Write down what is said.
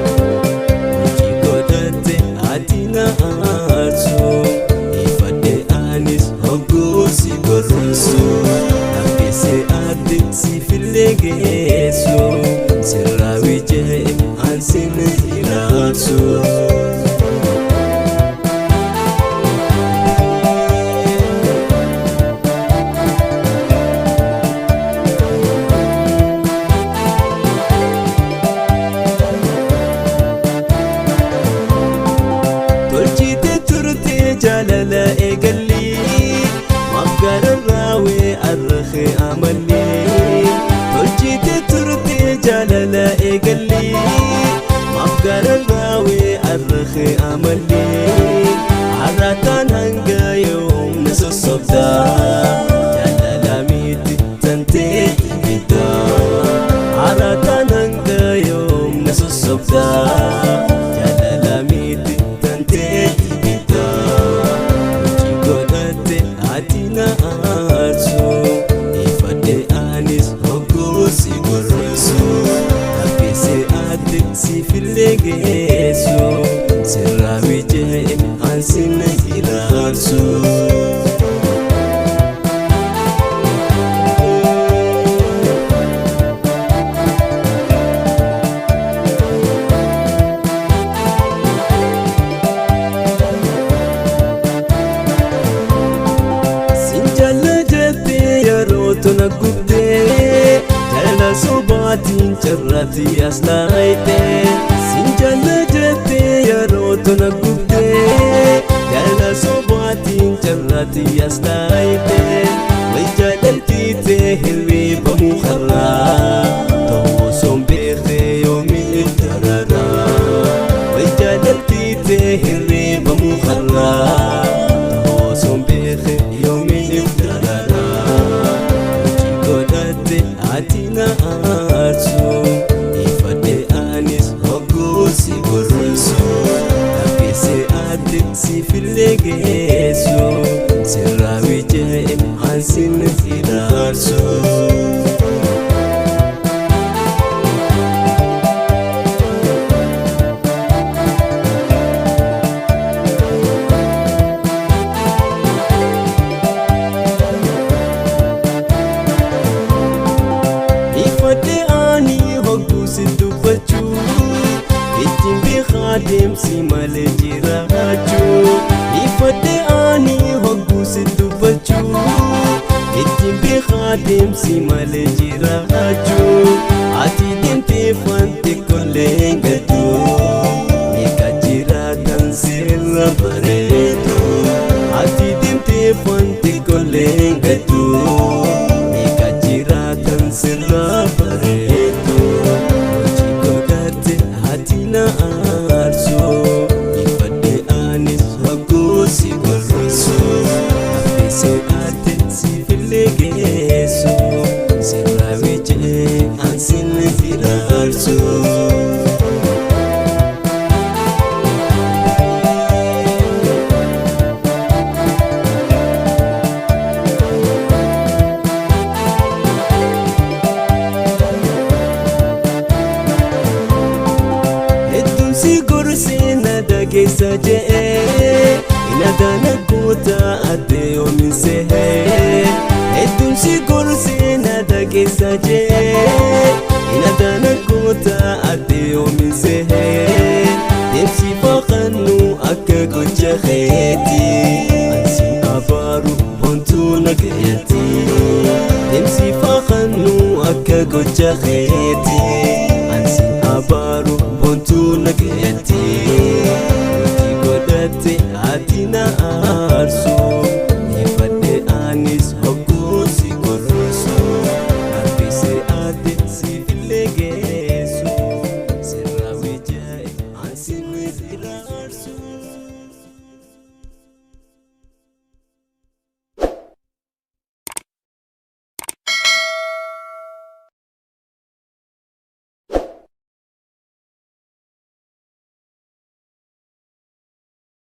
Hojii godhatte ati na aarsu, ifadhe anis hogguu si goromsu, laffisee ati siifillee geessu, sirraa wijee ansin hiraarsu. Tolchite turte jaalala eegalli, maaf gaararraawee arrahee amalli. Tolchite turte jaalala eegalli, maaf gaararraawee arrahee amalli. Har'aataan hanga yoomna sossobda, jaalala miti tantee ibidda. Har'aataan hanga yoomna sossobda, jaalala miti tantee ibidda. Hojii godhatte ati na aarsu, ifadhe anis hogguu si goromsu, laffisee ati siifillee geessu, sirraa wijee ansin hiraarsu. Sin jalla jettee yeroo tona gubdee, jaalala sobaatiin carraatti as laayitee. Sin jalla jettee yeroo tona gubdee, jaalala sobaatiin carraatti as laayitee. Way jaalaltiitee hirriibamuu har'aa, ta'uu osoo hin beekne yoomiin dararaa. Way jaalaltiitee hirriibamuu har'aa, ta'uu osoo hin beekne yoomiin dararaa. Hojii godhatte ati na aarsu, ifadhe anis hogguu si goromsu, laffisee ati siifillee geessu, sirraa wijee ansin hiraarsu. Ifadhe ani hogguu si dubbachuu, ittiin beekaa deemsi malee jiraachuu. Ifadhe ani hogguu si dubbachuu, ittiin beekaa deemsi malee jiraachuu. Ati deemtee fante kollee gaddu, meeqa jiraatan sirra bareedu. Ati deemtee fante kollee gaddu, meeqa jiraatan sirra bareedu. Hojii godhatte ati na aarsu, ifadhe anis hogguu si goromsu, laffisee ati siifillee geessu, sirraa wijee ansin hiraarsu. Hedduun si gorsee na dhageessa je'ee, hin goota addee yoomin se'ee. Hedduun si gorsee na dhageessa je'ee, hin goota addee yoomin se'ee. Deemsi faqannu akka gocha keeti, ansi abaaru boontuu nagayatti. Deemsi faqannu akka gocha keeti, ansi abaaru boontuu nagayatti.